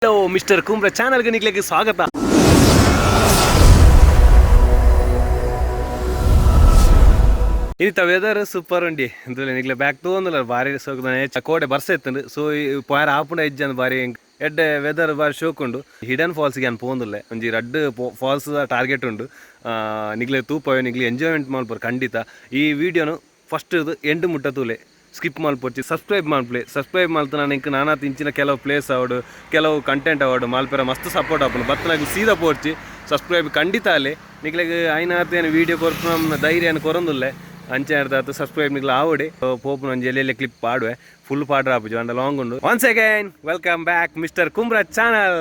Hello mister Kumbra ಚಾನಲ್ಗೆ ನಿಕ್ಲೆಗೆ ಸ್ವಾಗತ. ಇತ್ತ ವೆದರ್ ಸೂಪರ್ ಉಂಡಿ ಇಂದುಲೆ ನಿಕ್ಲೆ ಬ್ಯಾಕ್ ತೂವೊಂದುಲ್ಲ ಬಾರಿ ಸೋಕುದಾನೆ ಕೋಡೆ ಬರ್ಸ ಇತ್ತುಂಡು. ಸೊ ಪೋಯರ ಆಪುಂಡ ಇಜ್ಜಂದ್ ಬಾರಿ ಎಡ್ಡೆ ವೆದರ್ ಬಾರಿ ಶೋಕ್ ಉಂಡು. ಹಿಡನ್ ಫಾಲ್ಸ್ಗೆ ಯಾನ್ ಪೋವೊಂದುಲ್ಲೆ. ಒಂಜಿ ರಡ್ಡ್ ಫಾಲ್ಸ್ ಟಾರ್ಗೆಟ್ ಉಂಡು. ನಿಕ್ಲೆ ತೂಪವೆ, ನಿಕ್ಲೆ ಎಂಜಾಯ್ಮೆಂಟ್ ಮಲ್ಪೊರು ಖಂಡಿತ. ಈ ವಿಡಿಯೋನು ಫಸ್ಟ್ ಎಂಡ್ ಮುಟ್ಟ ತೂಲೆ, ಸ್ಕಿಪ್ ಮಲ್ಪೊಚ್ಚಿ. ಸಬ್ಸ್ಕ್ರೈಬ್ ಮಲ್ಪಲೆ. ಸಬ್ಸ್ಕ್ರೈಬ್ ಮಲ್ತನ ನಿಂಕ್ ನಾನಾತ್ ಇಂಚಿನ ಕೆಲವು ಪ್ಲೇಸ್ ಆವಡು, ಕೆಲವು ಕಂಟೆಂಟ್ ಆವಡು ಮಲ್ಪೆರ ಮಸ್ತ್ ಸಪೋರ್ಟ್ ಆಪುಂಡು. ಬತ್ತನಾಗ ಸೀದಾ ಪೋರ್ಚಿ, ಸಬ್ಸ್ಕ್ರೈಬ್ ಖಂಡಿತ ಅಲ್ಲೇ. ನಿಕ್ಲೆಗ್ ಐನಾತ್ ಏನು ವೀಡಿಯೋ ಕೊರ್ಪುನ ಧೈರ್ಯ ಕೊರೊಂದುಲ್ಲೆ. ಅಂಚೆ ಅರ್ಥ ಸಬ್ಸ್ಕ್ರೈಬ್ ನಿಕ್ಲೆ ಆವಡೆ. ಪೋಪುನ ಒಂಜಿ ಎಲ್ಲೆಲ್ಲೆ ಕ್ಲಿಪ್ ಪಾಡುವೆ. ಫುಲ್ ಪಾಡ್ರ ಆಪುಜಿ ಅಂಡ ಲಾಂಗ್ ಉಂಡು. Once again welcome back mister Kumbra channel.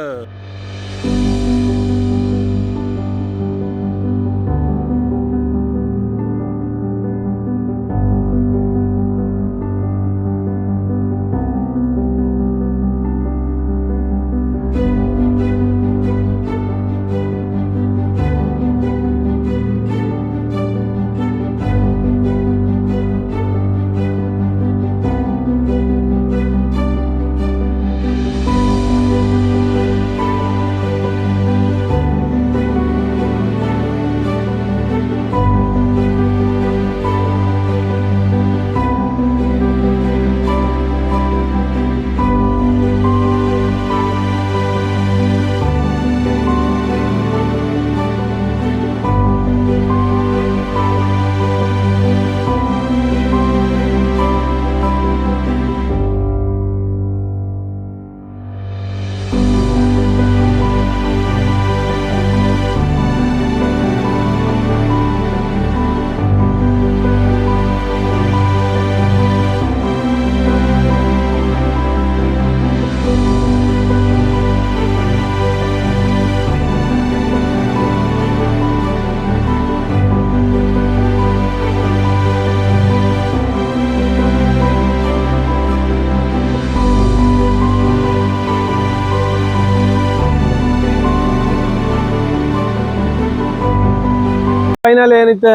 Final ಏನಿತ್ತೆ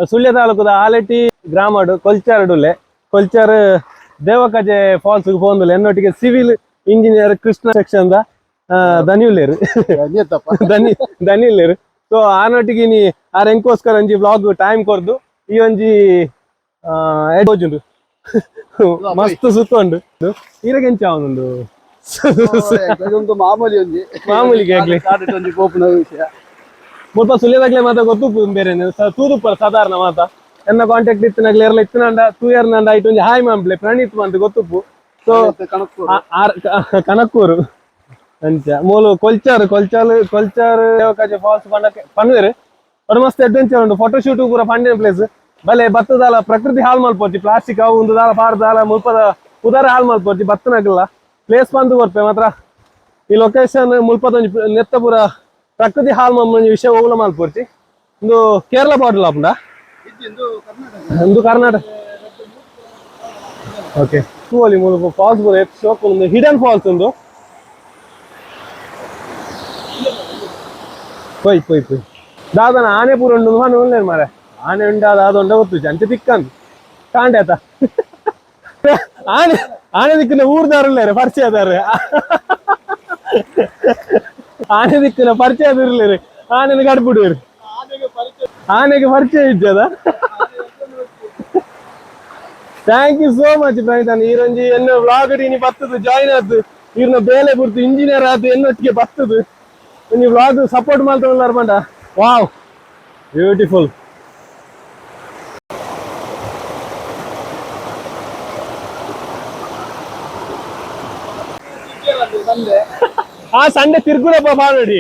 ಸುಳ್ಯ ತಾಲೂಕುದ ಆಲೆಟ್ಟಿ ಗ್ರಾಮಡು ಕೊಲ್ಚಾರಡುಲ್ಲೆ. ಕೊಲ್ಚಾರ್ ದೇವಕಜೆ ಫಾಲ್ಸ್ ಪೋಂದುಲ್ಲೆ. ಎನ್ನೊಟ್ಟಿಗೆ civil engineer Krishna section the ದನಿಯುಲ್ಲೇರು ದನಿ ದನಿಯುಲ್ಲೇರು. ಸೊ ಆನೊಟ್ಟಿಗೆ ನೀ ಆರ್ ಎಂಕೋಸ್ಕರ ಒಂಜಿ ವ್ಲಾಗ್ ಟೈಮ್ ಕೊರ್ದು ಈ ಒಂಜಿ ಎಡೋಜುಂಡು ಮಸ್ತ್ ಸುತ್ತ ಉಂಡು. ಈರೆಗೆಂಚ ಅವನುಂಡು. ಇದೊಂದು ಮಾಮೂಲಿ ಒಂಜಿ. ಮಾಮೂಲಿಗೆ ಆಗ್ಲಿ. ಕಾಡಿಟ್ಟು ಒಂಜಿ ಪೋಪುನ ವಿಷಯ. ಮುಲ್ಪ ಸುಳ್ಯದಾಗ್ಲೆ ಮಾತ ಗೊತ್ತು ಬೇರೆ ತೂದುಪ್ಪರ ಸಾಧಾರಣ ಮಾತ. ಎನ್ನ ಕಾಂಟ್ಯಾಕ್ಟ್ ಇತ್ತಿನಾಗ್ಲೆ ಎರ್ಲ ಇತ್ತಿನಂಡ ತೂಯರ್ನಂಡ ಐಟ್ ಒಂಜಿ ಹಾಯ್ ಮಾಂಪ್ಲೆ ಪ್ರಣೀತ್ ಮಂತ್ ಗೊತ್ತುಪ್ಪು. ಸೊ ಕಣಕ್ಕೂರು. ಕನಕ್ಕೂರು ಅಂಚ ಮೂಲು ಕೊಲ್ಚಾರು ಕೊಲ್ಚಾಲು ಕೊಲ್ಚಾರು ದೇವಕಾಜೆ ಫಾಲ್ಸ್ ಪಂಡಕ್ಕೆ ಪನ್ವೇರು. ಒಂದು ಮಸ್ತ್ ಅಡ್ವೆಂಚರ್ ಉಂಟು. ಫೋಟೋ ಶೂಟ್ ಪೂರ ಪಂಡಿನ ಪ್ಲೇಸ್. ಬಲೆ ಬತ್ತದಾಲ ಪ್ರಕೃತಿ ಹಾಲ್ ಮಲ್ಪೊರ್ಚಿ. ಪ್ಲಾಸ್ಟಿಕ್ ಅವು ಒಂದು ದಾಲ ಪಾಡ್ದಾಲ ಮುಲ್ಪದ ಉದಾರ ಹಾಲ್ ಮಲ್ಪೊರ್ಚಿ. ಬತ್ತನಾಗಲ್ಲ ಪ್ಲೇಸ್ ಬಂದು ಬರ್ಪೆ ಮಾತ್ರ. ಈ ಲೊಕೇಶನ್ ಮುಲ್ಪದ ಒಂಜಿ ನೆತ್ತ ಪೂರ ಪ್ರಕೃತಿ ಹಾಲ್ ಒಂಜಿ ವಿಷಯ ಓಲ ಮಲ್ಪೊರ್ಚಿ. ಇಂದು ಕೇರಳ ಬಾರ್ಡರ್ ಆಪುಂಡ? ಇದು ಕರ್ನಾಟಕ. ಒಂದು ಕರ್ನಾಟಕ. ಓಕೆ, ತೂವಲಿ ಮೂಲು ಫಾಲ್ಸ್ ಪೂರ ಶೋಕ್ ಉಂಡು. ಹಿಡನ್ ಫಾಲ್ಸ್ ಉಂದು. ಪೊಯ್ ಪೊಯ್ ಪೊಯ್. ದಾದನ ಆನೆ ಪೂರ ಉಂಡು ಮನ ಉಲ್ಲೇರು ಮಾರೆ. ಆನೆ ಉಂಡ ದಾದ ಉಂಡ ಗೊತ್ತು. ಅಂಚೆ ತಿಕ್ಕಂದು ಕಾಂಡೆ ಆತ. ಆನೆ ಆನೆ ದಿಕ್ಕಿನ ಊರ್ದಾರು ಪರಿಚಯದಾರು. ಆನೆ ದಿಕ್ಕಿನ ಪರಿಚಯ ಇರ್ಲಿರಿ, ಆನೆನ ಗಡ್ಬಿಡುವಿರಿ. ಆನೆಗೆ ಪರಿಚಯ ಇದ್ದದ. Thank you so much ಪ್ರಣೀತಾನ್. ಈರೊಂಜಿ ಎನ್ನ ವ್ಲಾಗ್ ಇನಿ ಬತ್ತದು ಜಾಯಿನ್ ಆತು. ಈರ್ನ ಬೇಲೆ ಬುರ್ತು ಇಂಜಿನಿಯರ್ ಆತು ಎನ್ನೊಟ್ಟಿಗೆ ಬತ್ತದು ಒಂಜಿ ವ್ಲಾಗ್ ಸಪೋರ್ಟ್ ಮಲ್ತೊಂದುಲ್ಲಾರ್ ಪಂಡ ವಾವ್, ಬ್ಯೂಟಿಫುಲ್. ಬಂದೆ. ಆ ಸಂಡೆ ತಿರ್ಗುಡಪ್ಪ ಪಾಡೋಡಿ.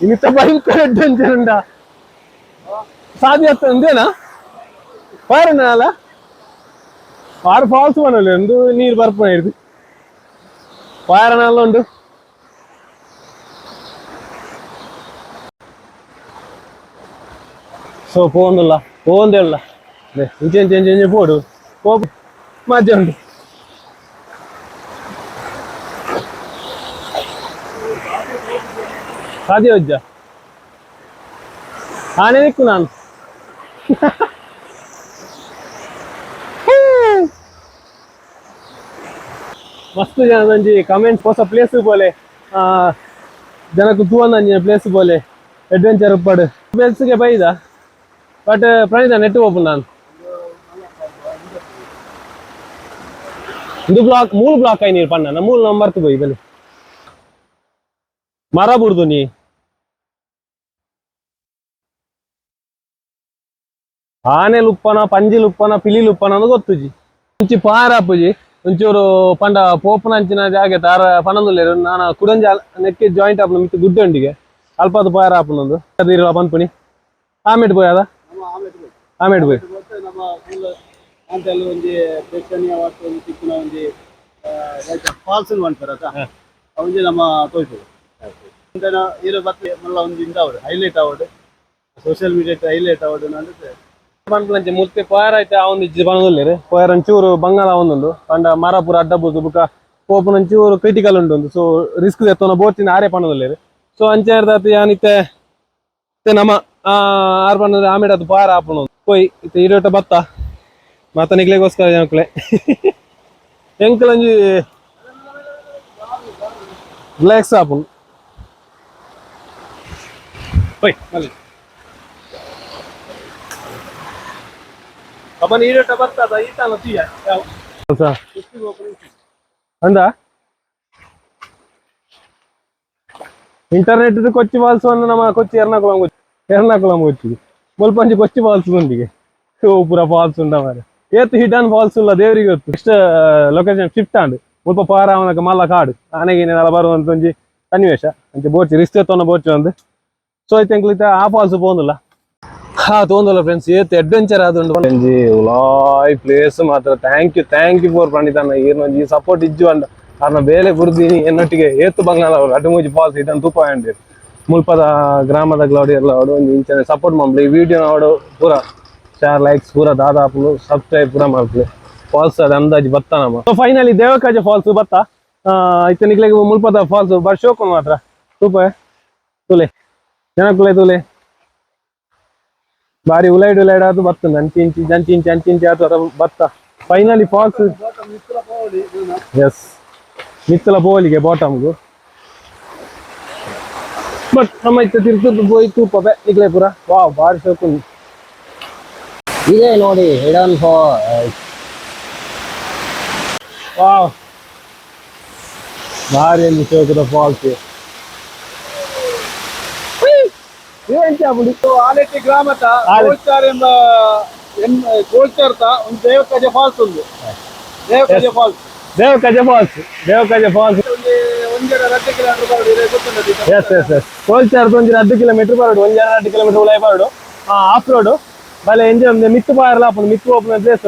ಇನ್ನಿತ್ತ ಭಯಂಕರ ಅಡ್ವೆಂಚರ್ ಉಂಡ. ಸಾಧ್ಯ ಉಂದೇನಾ ಪಾರಣ್ಣ ಅಲ್ಲ ಪಾರ್ ಫಾಲ್ಸ್ ಪನೊಲಿ. ಒಂದು ನೀರು ಬರ್ಪುನ ಇರ್ದು ಪಾರನಲ್ಲ ಉಂಡು. ಸೊ ಪೋಂದುಲ್ಲ ಪೋಂದೇ ಉಲ್ಲ. ಇಂಚೆ ಇಂಚೆ ಇಂಚೆ ಇಂಚೆ ಪೋಡು ಪೋಪು ಮಜ್ಜೆ ಉಂಡು. ಸಾಧ್ಯ ಅಜ್ಜ ಆನೆ ನಿಕ್ಕು ನಾನು. ಮಸ್ತ್ ಜನ ಒಂಜಿ ಕಮೆಂಟ್ಸ್ ಹೊಸ ಪ್ಲೇಸ್ ಪೋಲೆ. ಜನಕ್ಕೆ ತೂವೊಂದು ಪ್ಲೇಸ್ ಬೋಲೆ ಅಡ್ವೆಂಚರ್ ಉಪ್ಪಡು ಪ್ಲೇಸ್ಗೆ ಬೈದ but Praneetha net open ನಾನು ಇದು ಬ್ಲಾಕ್ ಮೂರು ಬ್ಲಾಕ್ ಆಯ್ ನೀರು ಪಣ್ಣ ಮೂರು ಮರ್ತು ಪೋಯಿ ಬನ್ನಿ ಮರ ಬುಡ್ದು ನೀ ಆನೆ ಲುಪ್ಪನ ಪಂಜಿ ಲುಪ್ಪನ ಪಿಲಿ ಲುಪ್ಪನ ಅಂದ್ ಗೊತ್ತುಜಿ ಒಂಚಿ ಪಾರ ಅಪ್ಪುಜಿ ಒಂಚೂರು ಪಂಡ ಪೋಪುನ ಅಂಚಿನ ಜಾಗೆ ತಾರ ಪನಂದುಲ್ಲೇರು ನಾನ ಕುಡಂಜ ನೆಕ್ಕೆ ಜಾಯಿಂಟ್ ಆಪುನ ಮಿತ್ತು ಗುಡ್ಡೊಂಡಿಗೆ ಅಲ್ಪದ ಪಾರ ಆಪುನೊಂದು ಇರುವ ಪನ್ಪುನಿ ಆಮೇಟ್ ಪೋಯ್ ಅದ ನಮ್ಮ ಆಮೇಲೆ ಹೋಗಿ. ಆಮೇಟ್ ಪೋಯ್ ಮತ್ತೆ ನಮ್ಮ ಫುಲ್ ಅಂತೆಲ್ಲ ಒಂಜಿ ಪ್ರೇಕ್ಷಣೀಯ ವಾಸ್ತು ಒಂಜಿ ತಿಕ್ಕುನ ಒಂಜಿ ಫಾಲ್ಸ್ ಪನ್ಪೆರ್ ಅತ್ತ ಒಂಜಿ ನಮ್ಮ ತೋಯ್ಪುಡು ಅಂತೆನ ಇರು ಬತ್ತೆ ಮಲ್ಲ ಒಂಜಿ ಇಂದ ಆವಡ್ ಹೈಲೈಟ್ ಆವಡ್ social media highlight ಆವಡ್ ನಂದು. ಪನ್ಪುನಂಚೆ ಮುತ್ತೆ ಪೋಯರ್ ಐತೆ ಅವೊಂದು ಇಜ್ಜಿ ಪನೊಂದುಲ್ಲೆರ್ ಪೋಯರ್ ಒಂಚೂರು ಬಂಗಾಲ ಒಂದುಂಡು ಪಂಡ ಮರ ಪೂರ ಅಡ್ಡ ಬೂದು ಬುಕ್ಕ ಪೋಪುನ ಒಂಚೂರು ಕ್ರಿಟಿಕಲ್ ಉಂಡು ಒಂದು. ಸೊ ರಿಸ್ಕ್ ದೆತ್ತೊನ ಬೋಟಿನ ಆರೇ ಪನೊಂದುಲ್ಲೆರ್. ಸೊ ಅಂಚೆ ಇರ್ದಾತ್ ಯಾನಿತ್ತೆ ಇತ್ತೆ ನಮ ಆರ್ ಪನ್ನೊಂದು ಆಮೇಲೆ ಅದು ಪೋಯರ್ ಆಪುನು ಪೋಯ್ ಇತ್ತೆ ಇರೋಟ ಬತ್ತ ಮಾತ ನಿಕ್ಲೆಗೋಸ್ಕರ ಜನಕುಲೆ ಎಂಕಲೊಂಜಿ ರಿಲ್ಯಾಕ್ಸ್ ಆಪುಂಡು ಪೋಯ್ ಮಲ್ಲಿ ಅಬ್ಬನ ಈರೋಟ ಬರ್ತದ ಈತಾನ ತೀಯ ಅಂದ ಇಂಟರ್ನೆಟ್ ಕೊಚ್ಚಿ ಫಾಲ್ಸ್ ಒಂದು ನಮ್ಮ ಕೊಚ್ಚಿ ಎರ್ನಾಕುಳಂ ಕೊಚ್ಚಿ ಎರ್ನಾಕುಳಂ ಕೊಚ್ಚಿ ಮುಲ್ಪಂಜಿ ಕೊಚ್ಚಿ ಫಾಲ್ಸ್ ಒಂದಿಗೆ ಓ ಪೂರ ಫಾಲ್ಸ್ ಉಂಡ ಮಾರೆ ಏತ್ ಹಿಡನ್ ಫಾಲ್ಸ್ ಉಲ್ಲ ದೇವರಿಗೆ ಗೊತ್ತು. Next location shift and ಮುಲ್ಪ ಪಾರ ಅವನಕ ಮಲ್ಲ ಕಾಡು ಆನೆಗಿನ ನೆಲ ಬರುವಂತ ಒಂಜಿ ಸನ್ನಿವೇಶ ಅಂಚೆ ಬೋಚಿ ರಿಸ್ಕ್ ಎತ್ತೊಂಡ ಬೋಚಿ ಒಂದು. ಸೊ ಐತೆ ಎಂಕ್ಲು ಆ ಫಾಲ್ಸ್ ಪೋಂದುಲ್ಲ. ಹಾ ತೋಂದಲ್ಲ ಫ್ರೆಂಡ್ಸ್ ಏತ್ ಅಡ್ವೆಂಚರ್ ಆದುಂಡು ಒಂಜಿ ಉಲಾಯ್ ಪ್ಲೇಸ್ ಮಾತ್ರ. Thank you, thank you for ಪ್ರಣೀತಣ್ಣ. ಈರ್ನ ಒಂಜಿ ಸಪೋರ್ಟ್ ಇಜ್ಜು ಅಂಡ ಅರ್ನ ಬೇಲೆ ಬುಡ್ದಿನಿ ಎನ್ನೊಟ್ಟಿಗೆ ಏತ್ ಬಂಗಾಲ ಅವರು ಅಡ್ಮೂಜಿ ಫಾಲ್ಸ್ ಇದನ್ನು ತೂಪ ಅಂడి ಮುಲ್ಪದ ಗ್ರಾಮದ ಗ್ಲೌಡಿ ಎಲ್ಲ ಅವಡು ಒಂಜಿ ಇಂಚನೆ ಸಪೋರ್ಟ್ ಮಾಡ್ಲಿ. ಈ ವಿಡಿಯೋ ಅವಡು ಪೂರ ಶೇರ್ ಲೈಕ್ಸ್ ಪೂರ ದಾದಾಪುಲು ಸಬ್ಸ್ಕ್ರೈಬ್ ಪೂರ ಮಾಡ್ಲಿ. ಫಾಲ್ಸ್ ಅದು ಅಂದಾಜು ಬತ್ತ ನಮ್ಮ. So finally Devakaja falls ಬತ್ತ ಇತ್ತೆ ನಿಕ್ಲೆಗ್ ಮುಲ್ಪದ ಫಾಲ್ಸ್ ಬಾರಿ ಶೋಕು ಮಾತ್ರ ತೂಪ ತುಲೆ ಜನಕುಲೆ ತುಲೆ ಬಾರಿ ಉಲೈಡ್ ಉಲೈಡ್ ಅದು ಬರ್ತದೆ ಅಂಚಿ ಇಂಚಿ ಅಂಚಿ ಇಂಚಿ ಅಂಚಿ ಇಂಚಿ ಅದು ಅದು ಬತ್ತ finally falls. S ಮಿತ್ತಲ ಪೋಲಿಗೆ ಬಾಟಮ್ಗು ಬಟ್ ನಮ್ಮ ಇತ್ತ ತಿರ್ತದ್ದು ಪೋಯಿ ತೂಪ ನಿಕ್ಲೆ ಪೂರ ವಾವ್ ಬಾರಿ ಶೋಕು. ಇದೆ ನೋಡಿ hidden falls. Wow ಬಾರಿ ಒಂದು ಶೋಕದ ಫಾಲ್ಸ್. ಎಂಚ ಆಪುಂಡು? ಆಲೆಟ್ಟಿ ಗ್ರಾಮದ ಆಲೆ- ಗೋಲ್ಚಾರ್ ಎಂಬ ಗೋಲ್ಚಾರ್ದ ಒಂದು ದೇವಕಜ ಫಾಲ್ಸ್ ಉಂಡು, ದೇವಕಜ falls. Devakaja falls, Devakaja falls. ಒಂಜಿ ಒಂಜರ ರಡ್ಡ್ ಕಿಲೋಮೀಟರ್ ಬರಡು ಇದೆ ಗೊತ್ತುಂಟು. S S S ಕೋಲ್ಚಾರ್ದು ಒಂಜಿ 2 ಕಿಲೋಮೀಟರ್ ಬರಡು, ಒಂಜಿ 2 ಕಿಲೋಮೀಟರ್ ಉಲಾಯಿ ಬರಡು. ಆಫ್ ರೋಡ್ ಬಲೆ ಎಂಜನ್ ಮಿತ್ತು ಪಾಯರ್ಲ ಆಪುಂಡು. ಮಿತ್ತು ಪೋಪುನ ಪ್ಲೇಸ್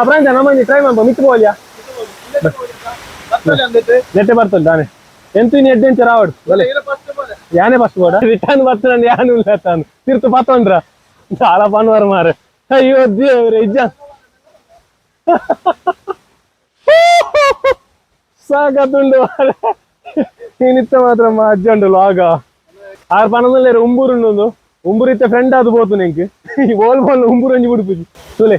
ಫ್ರೆಂಡ್ಸ್ ನಮ್ಮ ಟ್ರೈ ಮಾಡ್ಬೋ ಮಿತ್ತು ಪೋಲಿಯಾ. ಬರ್ತದೆ ಅಂದಿತ್ತು. ನೆಟ್ಟೆ ಬರ್ತದೆ ತಾನೆ ಎಂತ ಇನ್ನು ಅಡ್ವೆಂಚರ್ ಆವಡ್ ಬಲೆ. ಫಸ್ಟ್ ಬೋಲೆ. ಯಾನೇ ಫಸ್ಟ್ ಬೋಡ ರಿಟರ್ನ್ ಬರ್ತದೆ ಯಾನು ಇಲ್ಲ ತಾನು ತಿರ್ತು ಪತ್ತೊಂಡ್ರ చాలా ಪನ್ವರ್ ಮಾರೆ. ಅಯ್ಯೋ ದೇವ್ರೆ ಇಜ್ಜ ಸಾಕತ್ತುಂಡು ಮಾರೆ. ನೀನಿತ್ತ ಮಾತ್ರ ಅಜ್ಜ ಉಂಡು ಲಾಗ ಆರು ಪನೊಂದುಲ್ಲೇರು ಉಂಬೂರು ಉಂಡು. ಉಂಬೂರು ಇತ್ತೆ ಫ್ರೆಂಡ್ ಅದು ಪೋತು ನಿಂಕ್ ಈ ಬೋಲ್ ಬೋಲ್ ಉಂಬೂರು ಒಂಜಿ ಬಿಡುಪುಜಿ ತುಲೆ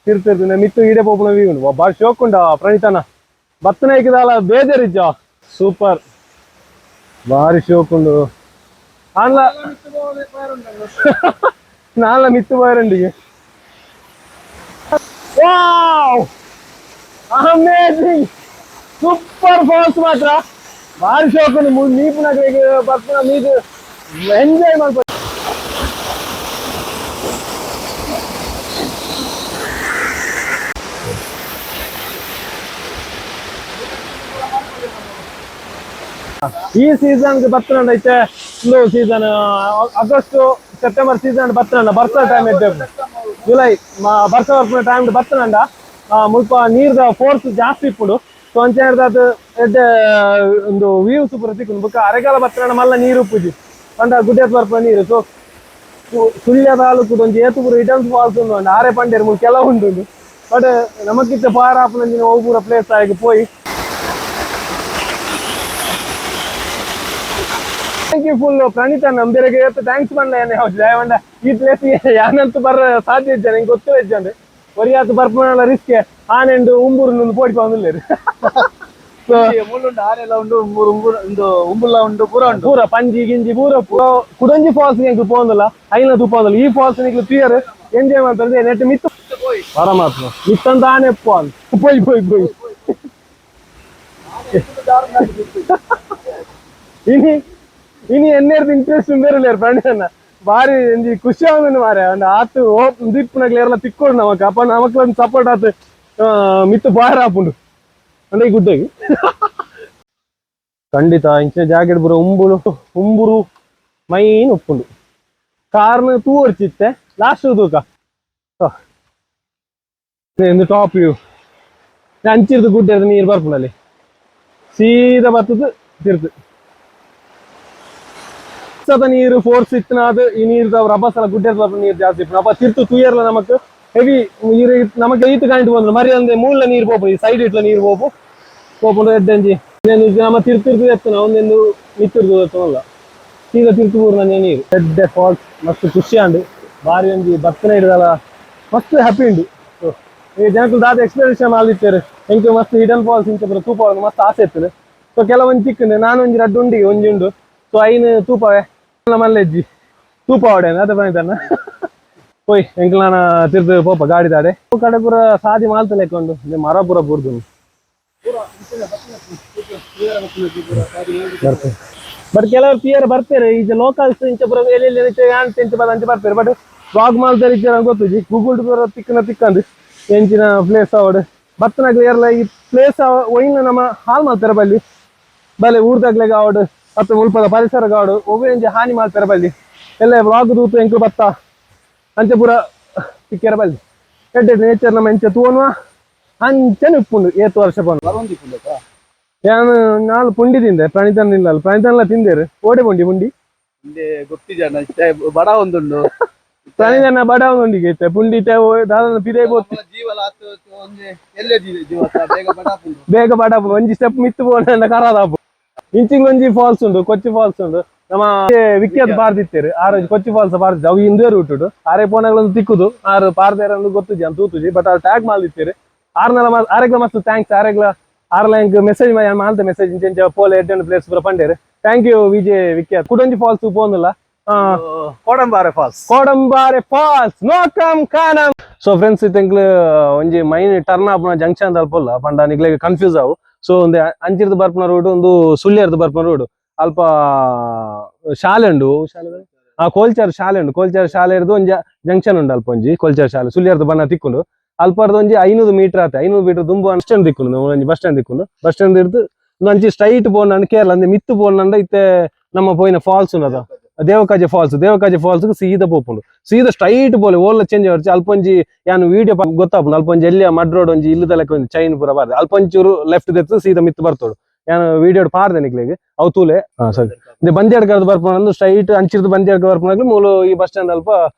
ತಿರ್ತಿರ್ತು ಮಿತ್ತು ಈಡೆ ಪೋಪುನ ವೀ ಉಂಡು. ಬಾರಿ ಶೋಕ್ ಉಂಡ ಪ್ರಣೀತನ ಬತ್ತನಾಯ್ಕದಾಲ ಬೇಜಾರಿಜ್ಜ ಸೂಪರ್ ಬಾರಿ ಶೋಕ್ ಉಂಡು ಆನ್ಲ ನಾನ್ಲ ಮಿತ್ತು ಬಾರಂಡಿಗೆ. Wow amazing super falls ಮಾತ್ರ ಬಾರಿ ಶೋಕ್ ಉಂಡು. ಮೀಪುನಕ್ಲೆಗ್ ಬರ್ಪುನ ಮೀದು ಎಂಜಾಯ್ ಮಲ್ಪ. ಈ ಸೀಸನ್ ಬತ್ತನಂಡ ಐತೆ ಒಂದು season August September season ಬತ್ತನಂಡ ಬರ್ಸ ಟೈಮ್ ಇದ್ದೆ ಜುಲೈ ಬರ್ಸ ಬರ್ಪುನ ಟೈಮ್ ಬತ್ತನಂಡ ಮುಲ್ಪ ನೀರ್ದ ಫೋರ್ಸ್ ಜಾಸ್ತಿ ಇಪ್ಪುಂಡು. ಸೊ ಅಂಚ ಅದು ಎಡ್ಡೆ ಒಂದು ವ್ಯೂಸ್ ಪೂರ ತಿಕ್ಕುಂಡು. ಬೊಕ್ಕ ಅರೆಗಾಲ ಬತ್ತನಂಡ ಮಲ್ಲ ನೀರು ಉಪ್ಪುಜಿ ಪಂಡ ಗುಡ್ಡೆತ್ ಬರ್ಪುನ ನೀರು. ಸೊ ಸುಳ್ಯ ತಾಲೂಕು ಒಂಜಿ ಏತು ಪೂರ ಹಿಡನ್ ಫಾಲ್ಸ್ ಉಂಡು ಅಂಡ ಆರೆ ಪಂಡೇರು ಮುಲ್ಪ ಕೆಲವು ಉಂಟು. ಬಟ್ ನಮಕಿತ್ತ ಪಾರ ಆಪುನಂಚಿನ ಅವು ಪೂರ ಪ್ಲೇಸ್ ಆಗಿ ಪೋಯಿ. Thank you full Praneetha ನಂಬಿರಿಗೆ thanks ಬಂಡ ಏನೇ ಹೌದು ದಯವಂಡ ಈ ಪ್ಲೇಸ್ ಯಾನಂತೂ ಬರ ಸಾಧ್ಯ ಇಜ್ಜ ನಿಂಗೆ ಗೊತ್ತಿಲ್ಲ ಇಜ್ಜಂದೆ ಒರಿಯಾತು ಬರ್ಪುನ ರಿಸ್ಕ್ ಆನೆಂಡು ಉಂಬೂರು ಪೋಡಿ ಪೋಂದಿಲ್ಲೇರು. ಮುಳ್ಳುಂಡು, ಆನೆಲ್ಲ ಉಂಡು, ಉಂದು ಉಂಬುಲ್ಲ ಉಂಡು, ಪೂರ ಉಂಡು. ಪೂರ ಪಂಜಿ ಗಿಂಜಿ ಪೂರ. ಕುಡೊಂಜಿ ಫಾಲ್ಸ್ ಎಂಕ್ ಪೋಂದಲ್ಲ, ಐನ ತೂಪೋದಲ್ಲ. ಈ ಫಾಲ್ಸ್ ನಿಕ್ಲು ತೂಯರ್ ಎಂಜಾಯ್ ಮಾಡ್ತಾರೆ. ನೆಟ್ ಮಿತ್ತು ಪರಮಾತ್ಮ ಮಿತ್ತಂತ ಆನೆ ಪೋನ್. ಪೋಯ್ ಪೋಯ್ ಪೋಯ್. ಇನಿ ಇನಿ ಎನ್ನೇರ್ದು ಇಂಟ್ರೆಸ್ಟ್ ಉಂದೇರಲೇರು ಪ್ರಣಯನ. ಬಾರಿ ಒಂಜಿ ಖುಷಿ ಆವೊಂದುಂಡು ಮಾರ್ರೆ. ಒಂದು ಆತ್ ಓ ದಿಪ್ಪುನಕ್ಲೆ ಏರ್ಲ ತಿಕ್ಕೊಡು ನಮಕ್. ಅಪ್ಪ ನಮಕ್ ಒಂದು ಸಪೋರ್ಟ್ ಆತ್ ಮಿತ್ತು ಬಾರ ಆಪುಂಡು. ಅಂದ್ರೆ ಈ ಗುಡ್ಡಗೆ ಖಂಡಿತ ಇಂಚಿನ ಜಾಕೆಟ್ ಪೂರ ಉಂಬುಲು ಉಂಬುರು ಮೈನ್ ಉಪ್ಪುಂಡು. ಕಾರ್ನ್ ತೂ ಒರ್ಚಿತ್ತೆ ಲಾಸ್ಟ್ ತೂಕ ಎಂದು ಟಾಪ್ ವ್ಯೂ. ಅಂಚಿರ್ದು ಗುಡ್ಡೆ ನೀರು ಬರ್ಪುಂಡಲ್ಲಿ ಸೀದಾ ಬತ್ತದು ತಿರ್ತು ಸದ ನೀರು ಫೋರ್ಸ್ ಇತ್ತನಾದ ಈ ನೀರ್ದ ರಭಸಲ ಗುಡ್ಡೆ ಬರ್ಪುನ ನೀರು ಜಾಸ್ತಿ ಇಪ್ಪುಂಡು. ಅಪ್ಪ ತಿರ್ತು ತೂಯರ್ಲ ನಮಕ್ ಹೆವಿ ನೀರು ನಮಕ್ ಈತ್ ಕಾಯಿಂಟ್ ಬಂದ್ರು ಮರಿ ಅಂದೆ ಮೂಲ ನೀರು ಪೋಪು. ಈ ಸೈಡ್ ಇಟ್ಲ ನೀರು ಪೋಪು ಪೋಪುಂಡು. ಎಡ್ಡೆಂಜಿ ನಮ್ಮ ತಿರ್ತಿರ್ತು ಎತ್ತನ ಒಂದೊಂದು ಮಿತ್ತಿರ್ದು ಎತ್ತನಲ್ಲ, ಸೀದಾ ತಿರ್ತು ಪೂರ್ಣ ನೀರು. ಎಡ್ಡೆ ಫಾಲ್ಸ್, ಮಸ್ತ್ ಖುಷಿ ಆಂಡು. ಬಾರಿ ಒಂಜಿ ಬತ್ತನ ಹಿಡ್ದಲ್ಲ, ಮಸ್ತ್ ಹ್ಯಾಪಿ ಉಂಡು. So, ಈ ಜನಕ್ಕುಲು ದಾದ ಎಕ್ಸ್ಪೆಕ್ಟೇಷನ್ ಆದಿತ್ತೇರು. ಎಂಕ್ ಮಸ್ತ್ ಹಿಡನ್ ಫಾಲ್ಸ್ ಇಂಚ ಪೂರ ತೂಪ ಮಸ್ತ್ ಆಸೆ ಇತ್ತು. ಸೊ ಕೆಲವೊಂದು ಚಿಕ್ಕಂದು ನಾನು ಒಂಜಿ ರಡ್ಡು ಉಂಡಿ ಒಂಜಿ ಉಂಡು. ಸೊ ಐನ್ ತೂಪವೆ ಮಲ್ಲೆಜ್ಜಿ ತೂಪ ಅವಡೆ ಅದ ಬಂದಿದ್ದಾನ. ಪೋಯ್ ಎಂಕ್ಲಾನ ತಿರ್ದು ಪೋಪ ಗಾಡಿ ದಾಡೆ ಕಡೆ ಪೂರ ಸಾದಿ ಮಾಲ್ತ ಲೆಕ್ಕೊಂಡು ಮರ ಪೂರ ಬೂರ್ದು ಬರ್ತಾರೆ. ಬಟ್ ಕೆಲವರು ಪಿಯರ್ ಬರ್ತಾರೆ. ಈಗ ಲೋಕಲ್ಸ್ ಇಂಚ ಪೂರ ಎಲ್ಲಿ ಇಂಚ ಇಂಚ ಬದ ಅಂಚ ಬರ್ತಾರೆ. ಬಟ್ ವ್ಲಾಗ್ ಮಾಲ್ತಾರೆ ಇಜ್ಜಾರ ಗೊತ್ತುಜಿ. ಗೂಗಲ್ ಪೂರ ತಿಕ್ಕನ ತಿಕ್ಕಂದು ಎಂಚಿನ ಪ್ಲೇಸ್ ಅವಡು ಬತ್ತನಾಗ್ಲಿ ಏರ್ಲ ಈ ಪ್ಲೇಸ್ ಒಯ್ನ ನಮ್ಮ ಹಾಲ್ ಮಾಡ್ತಾರೆ ಬಲ್ಲಿ ಬಲೆ. ಊರ್ದಾಗ್ಲೆಗ ಅವಡು ಮತ್ತು ಮುಲ್ಪದ ಪರಿಸರ ಗಾಡು ಒವ್ವೆ ಒಂಜಿ ಹಾನಿ ಮಾಡ್ತಾರೆ ಬಲ್ಲಿ. ಎಲ್ಲ ವ್ಲಾಗ್ ತೂತು ಎಂಕ್ಲು ಬತ್ತ ಅಂಚೆ ಪೂರ ತಿಕ್ಕೆರ ಬಲ್ಲಿ. ಎಡ್ಡೆ ನೇಚರ್ ನಮ್ಮ ಎಂಚ ತೂವನ್ವ ಅಂಚನೆ ಉಪ್ಪುಂಡು. ಏತ್ ವರ್ಷ ಪೋನು. ಬರೊಂದಿಪ್ಪುಂಡತ್ತ. ಯಾನು ನಾಲ್ ಪುಂಡಿ ತಿಂದೆ, ಪ್ರಣೀತನ ಇಲ್ಲ. ಪ್ರಣೀತನ್ಲ ತಿಂದೇರು. ಓಡೆ ಪುಂಡಿ ಪುಂಡಿ. ಇಂದೆ ಗೊತ್ತಿಜಾನ, ಇತ್ತೆ ಬಡ ಒಂದುಂಡು. ಪ್ರಣೀತನ ಬಡ ಒಂದಿಗೆ ಇತ್ತೆ ಪುಂಡಿ ದಾದನ ಪಿದೆ ಬೋತಿ. ನಮ್ಮ ಜೀವಲ ಆತು ಒಂಜಿ ಎಲ್ಲೆ ಜೀವ ಬೇಗ ಬಡ ಆಪುಂಡು. ಬೇಗ ಬಡ ಒಂಜಿ ಸ್ಟೆಪ್ ಮಿತ್ತು ಪೋಣ ಕರಾದಾಪು. ಇಂಚಿಂಗ್ ಒಂಜಿ ಫಾಲ್ಸ್ ಉಂಡು, ಕೊಚ್ಚಿ ಫಾಲ್ಸ್ ಉಂಡು. ನಮ್ಮ ವಿಖ್ಯಾತ ಪಾರ್ದಿತ್ತೇರು ಆರು ಕೊಚ್ಚಿ ಫಾಲ್ಸ್ ಪಾರ್ದಿತ್ತು. ಅವು ಹಿಂದೆ ರೂಟ್ ಆರೆ ಪೋನಾಗ್ಲೊಂದು ತಿಕ್ಕುದು. ಆರು ಪಾರ್ದೇರ ಗೊತ್ತುಜಿ ಅಂತ ತೂತುಜಿ. ಬಟ್ ಆರು ಟ್ಯಾಗ್ ಮಾಲ್ದಿತ್ತೇರು. ಆರ್ನಲ ಆರೆಗ್ಲ ಮಸ್ತ್ thanks. ಆರೆಗ್ಲ ಆರ್ಲ ಎಂಕ್ ಮೆಸೇಜ್ ಮಾಲ್ತ ಮೆಸೇಜ್ ಇಂಚ ಇಂಚ ಪೋಲೆ ಎಡ್ಡೆ ಪ್ಲೇಸ್ ಪೂರ ಪಂಡೇರು. Thank you Vijay Vikhyat. ಕುಡೊಂಜಿ falls ಪೋಂದಿಲ್ಲ. Kodambare falls. Kodambare falls ನೋಕಂ ಕಾನಂ. So friends, ಇತ್ತೆಂಕ್ಲು ಒಂಜಿ ಮೈನ್ ಟರ್ನ್ ಆಪುನ ಜಂಕ್ಷನ್ ಅಲ್ಪಲ್ಲ ಪಂಡ ನಿಕ್ಲೆಗ್ ಕನ್ಫ್ಯೂಸ್ ಆವು. ಸೊ ಒಂದು ಅಂಚಿರ್ದು ಬರ್ಪುನ ರೋಡ್, ಒಂದು ಸುಳ್ಯರ್ದು ಬರ್ಪುನ ರೋಡ್. ಅಲ್ಪ ಶಾಲೆ ಉಂಡು, ಶಾಲೆ ಆ ಕೋಲ್ಚಾರ್ ಶಾಲೆ ಉಂಡು. ಕೋಲ್ಚಾರ್ ಶಾಲೆ ಇರ್ದು ಒಂಜಿ ಜಂಕ್ಷನ್ ಉಂಡು. ಅಲ್ಪ ಒಂಜಿ ಕೋಲ್ಚಾರ್ ಶಾಲೆ ಸುಳ್ಯರ್ದು ಬಣ್ಣ ತಿಕ್ಕೊಂಡು ಅಲ್ಪರ್ದು ಒಂಜಿ 500 ಮೀಟರ್ ಆತ. 500 ಮೀಟರ್ ದುಂಬು ಬಸ್ ಸ್ಟ್ಯಾಂಡ್ ತಿಕ್ಕೊಂಡು, ಒಂಜಿ ಬಸ್ ಸ್ಟ್ಯಾಂಡ್ ತಿಕ್ಕೊಂಡು. ಬಸ್ ಸ್ಟ್ಯಾಂಡ್ ಇರ್ದು ಒಂದು ಅಂಚಿ ಸ್ಟ್ರೈಟ್ ಪೋಂಡ ಕೇರಳ ಅಂದ್ರೆ ಮಿತ್ತು ಪೋಂಡ ಇತ್ತೆ ನಮ್ಮ ಪೋಯಿನ ಫಾಲ್ಸ್ ಉಂಡು ಅದ ದೇವಕಾಜೆ ಫಾಲ್ಸ್. ದೇವಕಾಜೆ ಫಾಲ್ಸ್ ಸೀದಾ ಪೋಪುಂಡು. ಸೀದಾ ಸ್ಟ್ರೈಟ್ ಪೋಲೆ, ಓಲ್ಲ ಚೇಂಜ್ ಅವರ್ಚಿ. ಅಲ್ಪ ಒಂಜಿ ಯಾನು ವಿಡಿಯೋ ಗೊತ್ತಾಪುಂಡು. ಅಲ್ಪ ಒಂಜಿ ಎಲ್ಲಿಯ ಮಡ್ ರೋಡ್ ಒಂಜಿ ಇಲ್ಲದ ಲೆಕ್ಕ ಒಂಜಿ ಚೈನ್ ಪೂರ ಬಾರ್ದು. ಅಲ್ಪ ಒಂಚೂರು ಲೆಫ್ಟ್ ದೆತ್ತು ಸೀದಾ ಮಿತ್ತು ಬರ್ತೋಡು. ಯಾನು ವಿಡಿಯೋ ಪಾರ್ದೆ ನಿಕ್ಲೆಗ್, ಅವು ತೂಲೆ. ಹಾ ಸರಿ. ಇದು ಬಂದ್ಯಾಡ್ಕರ್ದು ಬರ್ಪುನ ಸ್ಟ್ರೈಟ್ ಅಂಚಿರ್ದು ಬಂದ್ಯಾಡ್ಕ ಬರ್ಪುನಾಗ್ಲು ಮೂಲು ಈ ಬಸ್ ಸ್ಟ್ಯಾಂಡ್ ಅಲ್ಪ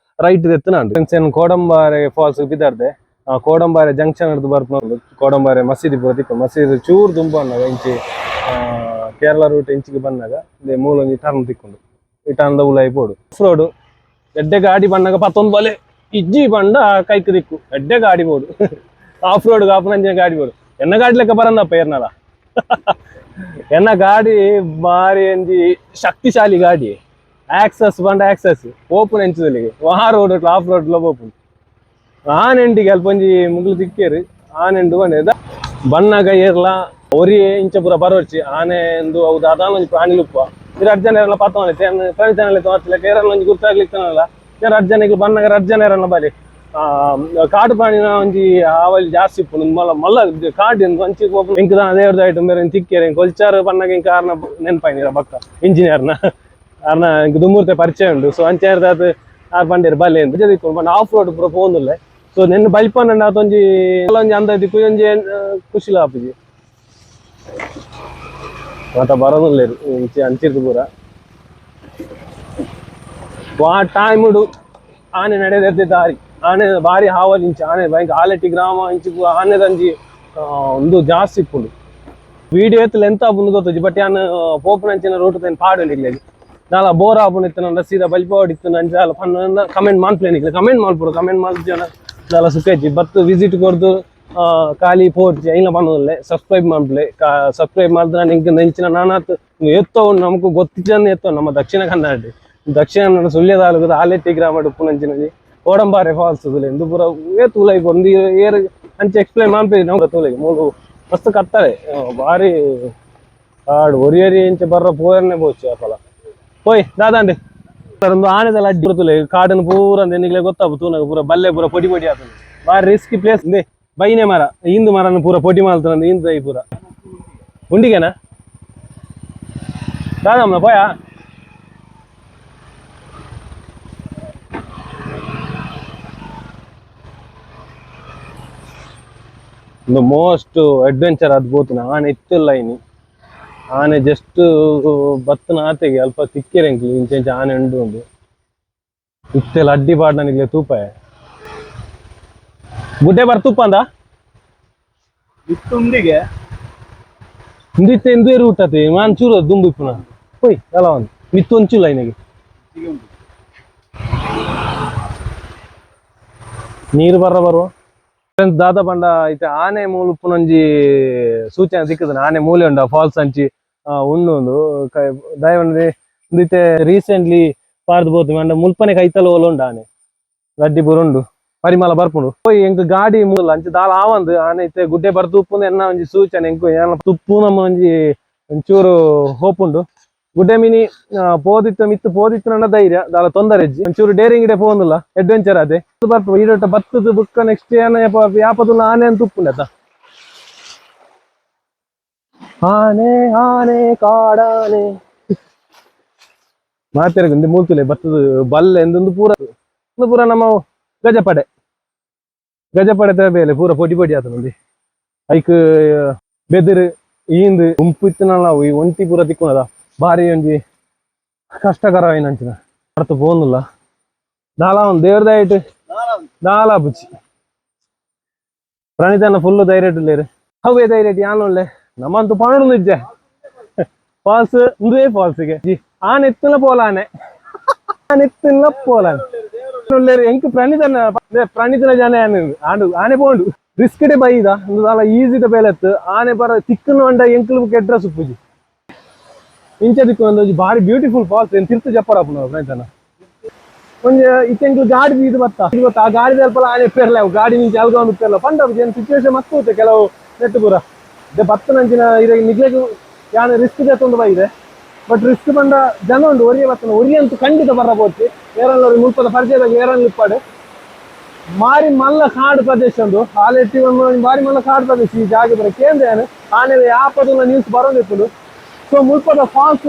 ರೈಟ್ ದೆತ್ತು. ನಾನು ಫ್ರೆಂಡ್ಸ್ ಏನು ಕೋಡಂಬಾರೆ ಫಾಲ್ಸ್ ಬಿದ್ದಾರ್ದೆ. ಕೋಡಂಬಾರೆ ಜಂಕ್ಷನ್ ಹಿಡ್ದು ಬರ್ಪುನ ಕೋಡಂಬಾರೆ ಮಸೀದಿ ಪೂರ ತಿಕ್ಕು. ಮಸೀದಿ ಚೂರು ದುಂಬು ಅನ್ನಾಗ ಇಂಚಿ ಕೇರಳ ರೂಟ್ ಇಂಚಿಗೆ ಬಂದಾಗ ಇದೆ ಮೂಲ ಒಂಜಿ ಟರ್ನ್ ತಿಕ್ಕೊಂಡು. ಈ ಟರ್ನ್ the ಉಲಾಯಿ ಪೋಡು. ಆಫ್ ರೋಡ್ ಎಡ್ಡೆ ಗಾಡಿ ಬಂದಾಗ ಪತ್ತೊಂದು ಬಲೆ ಇಜ್ಜಿ ಬಂಡ ಕೈಕ್ ದಿಕ್ಕು. ಎಡ್ಡೆ ಗಾಡಿ ಬೋಡು ಆಫ್ ರೋಡ್ ಕಾಪುನಂಚಿನ ಗಾಡಿ ಬೋಡು. ಎನ್ನ ಗಾಡಿ ಲೆಕ್ಕ ಬರಂದಪ್ಪ ಏರ್ನಲ. ಎನ್ನ ಗಾಡಿ ಬಾರಿ ಒಂಜಿ ಶಕ್ತಿಶಾಲಿ ಗಾಡಿ. ಆಕ್ಸಸ್ ಬಂಡ ಆಕ್ಸಸ್ ಓಪನ್ ಎಂಚದಲ್ಲಿ ವಾ road off road open. ಆನೆಂಡಿಗೆ ಅಲ್ಪ ಒಂಜಿ ಮುಗ್ಲು ತಿಕ್ಕೇರು ಆನೆಂಡು ಬಂಡೆ ಬಣ್ಣಗ ಏರ್ಲ ಒರಿ ಇಂಚ ಪೂರ ಬರೋರ್ಚಿ. ಆನೆ ಎಂದು ಅವು ದಾದಾನ ಒಂಜಿ ಪ್ರಾಣಿ ಲುಪ್ಪ. ಇರ ರಡ್ಡ್ ಜನ ಏರಲ್ಲ ಪತ್ತೊಂದು ಪ್ರಾಣಿ ಚಾನಲ್ ತೋರ್ತಿಲ್ಲ. ಏರಲ್ಲ ಒಂಜಿ ಗುರ್ತಾಗ್ಲಿಕ್ಕನಲ್ಲ. ರಡ್ಡ್ ಜನಕ್ಕೆ ಬಣ್ಣಗ ರಡ್ಡ್ ಜನ ಏರಲ್ಲ ಬಲಿ. ಕಾಡು ಪ್ರಾಣಿನ ಒಂಜಿ ಆವಲಿ ಜಾಸ್ತಿ ಇಪ್ಪುಂಡು. ಮಲ್ಲ ಮಲ್ಲ ಕಾಡು ಅಂಚಿ ಇಂಕ್ ದಾನ ದೇವ್ರದ ಐಟಮ್ ಬೇರೆ ತಿಕ್ಕೇರೆ. ಕೊಲ್ಚಾರು ಬಣ್ಣಗ ಇಂಕ ಆರ್ನ ನೆನಪಾಯಿನಿರ ಬಕ್ಕ ಇಂಜಿನಿಯರ್ನ ಆರ್ನ ಇಂಕ್ ದುಮ್ಮೂರ್ತೆ ಪರಿಚಯ ಉಂಡು. ಸೊ ಅಂಚೆ ಆರ್ ಬಂಡೇರು ಬಲ್ಲೆ ಅಂತ ಬಣ್ಣ ಆಫ್ ರೋಡ್ ಪೂರ ಪೋಂದುಲ್ಲೆ. ಸೊ ನೆನ್ನೆ ಬಲ್ಪಂಡ ಒಂಜಿ ಒಂಜಿ ಅಂದ ದಿಕ್ಕು ಒಂಜಿ ಖುಷಿಲ ಆಪುಜಿ. ಮಾತ ಬರೋದಿಲ್ಲ ಇಂಚಿ ಅಂಚಿರ್ದು ಪೂರ. ವಾ ಟೈಮುಡು ಆನೆ ನಡೆದ ದಾರಿ. ಆನೆ ಬಾರಿ ಹಾವಲಿ ಇಂಚ ಆನೆ ಭಯಂಕರ. ಆಲೆಟ್ಟಿ ಗ್ರಾಮ ಇಂಚಿ ಆನೆದಂಜಿ ಒಂದು ಜಾಸ್ತಿ ಇಪ್ಪುಂಡು. ವಿಡಿಯೋ ಎತ್ತಲ ಎಂತ ಆಪುಂಡು ಗೊತ್ತುಜಿ. ಬಟ್ ಯಾನ್ ಪೋಪುನಂಚಿನ ರೂಟ್ ತೇನ್ ಪಾಡು ನಿಕ್ಲೆಗ್. ದಾಲ ಬೋರ್ ಆಪುಂಡು ಇತ್ತು ಸೀದಾ ಬಲ್ಪವಾಡ್ ಇತ್ತು ಅಂಚ ಪನ್ನ ಕಮೆಂಟ್ ಮನ್ಪುಲೆ. ನಿಕ್ಲೆ ಕಮೆಂಟ್ ಮಲ್ಪುಡು. ಕಮೆಂಟ್ ಮಲ್ಪು ದಾಲ ಸುಖ ಇಜ್ಜಿ. ಬತ್ತು ವಿಸಿಟ್ ಕೊರ್ದು. ಖಾಲಿ ಪೋರ್ಚಿ ಐನ ಪನ್ನೊಂದಿಲ್ಲ ಸಬ್ಸ್ಕ್ರೈಬ್ ಮಾಡ್ಲೆ ಸಬ್ಸ್ಕ್ರೈಬ್ ಮಾಡಿದ್ರೆ ನಿಂಗೆ ನೆಂಚಿನ ನಾನಾತ್ ಎತ್ತೋ ನಮಕ್ ಗೊತ್ತಿದ್ದನ್ನು ಎತ್ತೋ ನಮ್ಮ ದಕ್ಷಿಣ ಕನ್ನಡ ದಕ್ಷಿಣ ಕನ್ನಡ ಸುಳ್ಯ ತಾಲೂಕದ ಆಲೆಟ್ಟಿ ಗ್ರಾಮ ಉಪ್ಪುನಂಚಿನ ಕೋಡಂಬಾರೆ ಫಾಲ್ಸ್ ಎಂದು ಪೂರ ಏತ್ ಉಲೈ ಒಂದು ಏರ್ ಅಂಚೆ ಎಕ್ಸ್ಪ್ಲೈನ್ ಮಾಡ್ತೀವಿ ನಾವು ತೂಲೆಗೆ ಮೂಲು ಮಸ್ತ್ ಕತ್ತಾರೆ ಭಾರಿ ಕಾಡು ಒರಿಯರಿ ಇಂಚೆ ಬರ್ರ ಪೋಯರ್ನೆ ಬೋಚಿ ಅಪಲ ಪೋಯ್ ದಾದಾಂಡಿ ಒಂದು ಆನೆದಲ್ಲ ಅಡ್ಡಿ ಬರ್ತುಲೆ ಕಾಡನ್ನು ಪೂರ ಅಂದೆ ನಿಗ್ಲೆ ಗೊತ್ತಾಪು ತೂನಗ ಪೂರ ಬಲ್ಲೆ ಪೂರ ಪೊಡಿ ಪೊಡಿ ಆತದೆ ಭಾರಿ ರಿಸ್ಕಿ ಪ್ಲೇಸ್ ಇಂದೆ ಬೈನೆ ಮರ ಇಂದು ಮರನ ಪೂರ ಪೊಡಿ ಮಾಡ್ತಾರಂದೆ ಇಂದು ದೈ ಪೂರ ಉಂಡಿಗೆನಾ ದಾದಮ್ಮ ಪೋಯಾ ಒಂದು ಮೋಸ್ಟ್ ಅಡ್ವೆಂಚರ್ ಅದು ಬೋತುನ ಆನೆ ಇತ್ತಿಲ್ಲ ಇನಿ ಆನೆ ಜಸ್ಟ್ ಬತ್ತನ ಆತೆಗೆ ಅಲ್ಪ ತಿಕ್ಕಿರೆಂಕ್ಲು ಇಂಚೆ ಇಂಚೆ ಆನೆ ಉಂಡು ಉಂಡು ಇತ್ತೆಲ್ಲ ಅಡ್ಡಿ ಪಾಡ್ ನನಗೆ ತೂಪಾಯ ಗುಡ್ಡೆ ಬರ್ ತುಪ್ಪ ಅಂದ ಇತ್ತುಂಡಿಗೆ ಇಂದಿತ್ತೆ ಇಂದುವೆ ರೂಟ್ ಅತೆ ಮಾನ್ ಚೂರು ದುಂಬು ಇಪ್ಪುನ ಪೋಯ್ ಅಲ್ಲ ಒಂದು ಮಿತ್ತು ಒಂಚೂಲ ಇನಗೆ ಹೀಗೆ ಉಂಟು. ನೀರು ಬರ್ರ ಬರುವ ಫ್ರೆಂಡ್ಸ್ ದಾದ ಪಂಡ ಇತ್ತೆ ಆನೆ ಮೂಲು ಉಪ್ಪುನೊಂಜಿ ಸೂಚನೆ ತಿಕ್ಕುದು ಆನೆ ಮೂಲೆ ಉಂಡು ಫಾಲ್ಸ್ ಅಂಚಿ ಉಂಡು ಉಂದು ದಯವಂದ್ರೆ ಇತ್ತೆ ರೀಸೆಂಟ್ಲಿ ಪಾರ್ದು ಪೋತು ಮಂಡ ಮುಲ್ಪನೆ ಕೈತಲ ಓಲ ಉಂಡು ಆನೆ ಗಡ್ಡಿ ಪೂರ ಉಂಡು ಪರಿಮಳ ಬರ್ಪುಂಡು ಪೋಯ್ ಎಂಕ್ ಗಾಡಿ ಮೂಲ ಅಂಚಿ ದಾಲ ಆವಂದು ಆನೆ ಇತ್ತೆ ಗುಡ್ಡೆ ಬರ್ದು ಉಪ್ಪುಂದು ಎನ್ನ ಒಂಜಿ ಸೂಚನೆ ಎಂಕು ಏನ ತುಪ್ಪು ನಮ್ಮ ಒಂಜಿ ಒಂಚೂರು ಹೋಪುಂಡು ಗುಡ್ಡೆ ಮಿನಿ ಪೋದಿತ್ತು ಮಿತ್ತು ಪೋದಿತ್ತು ನನ್ನ ಧೈರ್ಯ ದಾಲ ತೊಂದರೆ ಇಜ್ಜಿ ಒಂಚೂರು ಡೇರಿಂಗ್ ಇಡೆ ಪೋಂದಿಲ್ಲ ಅಡ್ವೆಂಚರ್ ಅದೇ ಬರ್ಪ ಈಡೊಟ್ಟ ಬತ್ತದ ಬುಕ್ಕ ನೆಕ್ಸ್ಟ್ ಏನ ಯಾಪದುಲ್ಲ ಆನೆ ಅಂತ ಉಪ್ಪುಂಡತ ಆನೆ ಆನೆ ಕಾಡಾನೆ ಮಾತೆರಗುಂದೆ ಮೂಲ್ತುಲೆ ಬತ್ತದ ಬಲ್ಲೆ ಎಂದೊಂದು ಪೂರ ಒಂದು ಪೂರ ನಮ್ಮ ಗಜಪಡೆ ಗಜಪಡೆ ಬೇಲೆ ಪೂರ ಪೊಡಿ ಪೊಡಿ ಆತನಂದಿ ಐಕ್ ಬೆದಿರು ಈಂದು ಗುಂಪು ಇತ್ತಿನ ನಾವು ಈ ಒಂಟಿ ಪೂರ ತಿಕ್ಕೊನದ ಭಾರಿ ಒಂಜಿ ಕಷ್ಟಕರ ಅಂಚಿನ ಅರ್ಥ ಪೋನುಲ್ಲ ದಾಲ ಒಂದು ದೇವ್ರ ದಯಟ್ ದಾಲ ಬುಚ್ಚಿ ಪ್ರಣೀತನ ಫುಲ್ ಧೈರ್ಯ ಇಲ್ಲೇರು ಅವೇ ಧೈರ್ಯ ಯಾನೊಳ್ಳೆ ನಮ್ಮಂತೂ ಪಣಡು ನಿಜ್ಜೆ ಫಾಲ್ಸ್ ಇಂದುವೇ ಫಾಲ್ಸ್ಗೆ ಜಿ ಆನೆ ಎತ್ತುನ ಪೋಲಾನೆ ಆನೆ ಎತ್ತುನ ಪೋಲಾನೆ ಉಳ್ಳೇರು ಎಂಕ್ ಪ್ರಣೀತನ ಪ್ರಣೀತನ ಜನ ಆನೆ ಆಂಡು ಆನೆ ಪೋಂಡು ರಿಸ್ಕ್ ಡೇ ಬೈದ ಇಂದು ದಾಲ ಈಸಿದ ಬೇಲೆತ್ತು ಆನೆ ಬರ ತಿಕ್ಕುನ వంಡ ಎಂಕ್ಲು ಕೆಟ್ರ ಸುಪ್ಪುಜಿ ಇಂಚ ದಿಕ್ಕು ಒಂದೊಂಜಿ ಬಾರಿ ಬ್ಯೂಟಿಫುಲ್ ಫಾಲ್ಸ್ ಏನ್ ತಿರ್ತು ಜಪ್ಪರಪ್ಪನ ಪ್ರಣೀತನ ಒಂಜಿ ಇತ್ತೆಂಕ್ಲು ಗಾಡಿ ಇದು ಬತ್ತ ಇದು ಬತ್ತ ಆ ಗಾಡಿ ಅಲ್ಪ ಆನೆ ಪೆರ್ಲೆ ಅವು ಗಾಡಿ ನಿಂಚೆ ಅಲ್ಗ ಒಂದು ಪೆರ್ಲ ಪಂಡ ಏನ್ ಸಿಚುವೇಶನ್ ಮಸ್ತ್ ಹೋತೆ ಕೆಲವು ನೆಟ್ಟು ಪೂರ ಇದೆ ಬತ್ತನಂಚಿನ ಇರ ನಿಗ್ಲೆಗ್ ಯಾನ್ ರಿಸ್ಕ್ ತಗೊಂಡು ಬೈದೆ ಬಟ್ ರಿಸ್ಕ್ ಬಂದ ಜನ ಉಂಡು ಒರಿಯ ಬತ್ತನ ಒರಿಯ ಅಂತೂ ಖಂಡಿತ ಬರ್ರ ಪೋತಿ ಬೇರಲ್ಲವ್ರಿಗೆ ಮುಲ್ಪದ ಪರಿಚಯದಾಗ ಬೇರನ್ನ ಇಪ್ಪಾಡು ಮಾರಿ ಮಲ್ಲ ಕಾಡು ಪ್ರದೇಶ ಒಂದು ಆಲೆಟ್ಟಿ ಒಂದು ಬಾರಿ ಮಲ್ಲ ಕಾಡು ಪ್ರದೇಶ ಈ ಜಾಗ ಬರ ಕೇಂದ್ರ ಏನು ಆನೆ ಯಾಪದಲ್ಲ ನ್ಯೂಸ್ ಬರೋದಿಪ್ಪುಂಡು ಸೊ ಮುಲ್ಪದ ಫಾಲ್ಸ್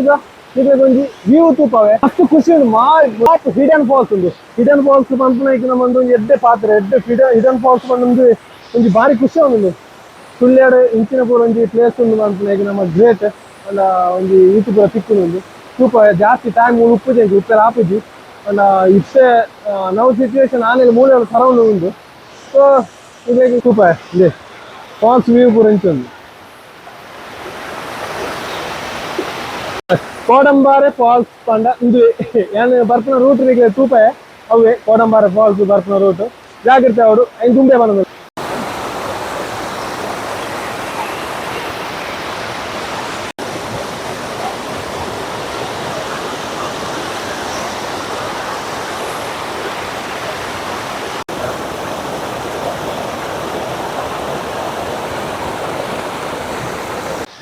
ನಿಮಗೆ ಒಂಜಿ ವ್ಯೂ ತೂಪವೆ ಮಸ್ತ್ ಖುಷಿ ಉಂಡು ಮಾರಿ ಹಿಡನ್ ಫಾಲ್ಸ್ ಉಂಡು ಹಿಡನ್ ಫಾಲ್ಸ್ ಪನ್ಪುನ ನಮ್ಮ ಒಂದು ಎಡ್ಡೆ ಪಾತ್ರೆ ಎಡ್ಡೆ ಹಿಡನ್ ಫಾಲ್ಸ್ ಪಂಡೊಂದು ಒಂಜಿ ಬಾರಿ ಖುಷಿ ಉಂಡು ಸುಳ್ಯಾಡು ಇಂಚಿನ ಪೂರ ಒಂಜಿ ಪ್ಲೇಸ್ ಉಂಡು ಪನ್ಪುನ ನಮ್ಮ ಗ್ರೇಟ್ ಅಂಡ ಒಂಜಿ ಈತು ಪೂರ ತಿಕ್ಕುಂಡು ಉಂಡು ತೂಪ ಜಾಸ್ತಿ ಟೈಮ್ ಉಪ್ಪುಜಿ ಎಂಕ್ ಉಪ್ಪೆಲ ಆಪುಜಿ ಅಂಡ ಇತ್ತೆ ನಾವು ಸಿಚುವೇಶನ್ ಆನೇಲಿ ಮೂಲೆ ಸರೌಂಡ್ ಉಂಡು ಸೊ ಇದೇ ತೂಪ ಇದೆ ಫಾಲ್ಸ್ ವ್ಯೂ ಪೂರ ಇಂಚ ಉಂಡು ಕೋಡಂಬಾರೆ ಫಾಲ್ಸ್ ಪಂಡ ಇಂದು ಯಾನ್ ಬರ್ಪುನ ರೂಟ್ ನಿಗೆ ತೂಪೆ ಅವೇ ಕೋಡಂಬಾರೆ ಫಾಲ್ಸ್ ಬರ್ಪುನ ರೂಟ್ ಜಾಗ್ರತೆ ಅವರು ಐನ್ ತುಂಬೆ ಬಂದ